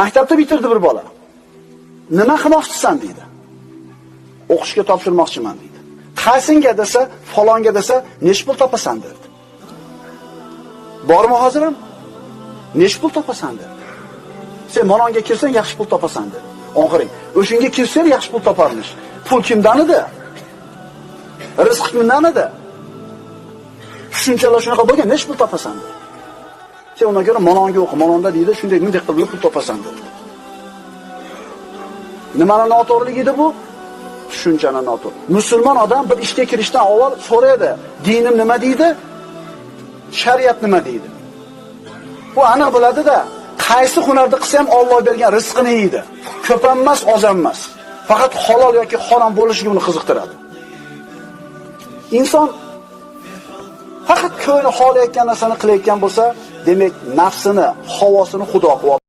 Maktabda bitirdi bir bola. Nima qilmoqchisan deydi. O'qishga topshirmoqchiman deydi. Qaysinga desa, falonga desa, necha pul topasan dedi. Bormi hozir ham? Necha pul topasan dedi. Sen malonga kirsang yaxshi pul topasan dedi. Oxiring, o'shunga kirsang yaxshi pul toparmish. Pul kimdan edi? Rizq kimdan edi? Tushunchalar shunaqa bo'lgan, necha pul topasan dedi. Sen undan ko'ra malonga o'qi, malonda deydi, shunday bunday qilib pul topasan dedi. Nimani noto'g'riligi edi bu? Tushunchani noto'g'ri. Musulmon odam bir ishga kirishdan avval so'raydi, dinim nima deydi? Shariat nima deydi? Bu aniq biladi-da, qaysi hunarni qilsa ham Alloh bergan rizqini yeydi. Ko'p emas, oz emas. Faqat halol yoki harom bo'lishligi uni qiziqtiradi. Inson faqat ko'ngli xohlayotgan narsani qilayotgan bo'lsa, demak nafsini, havosini Xudo qilib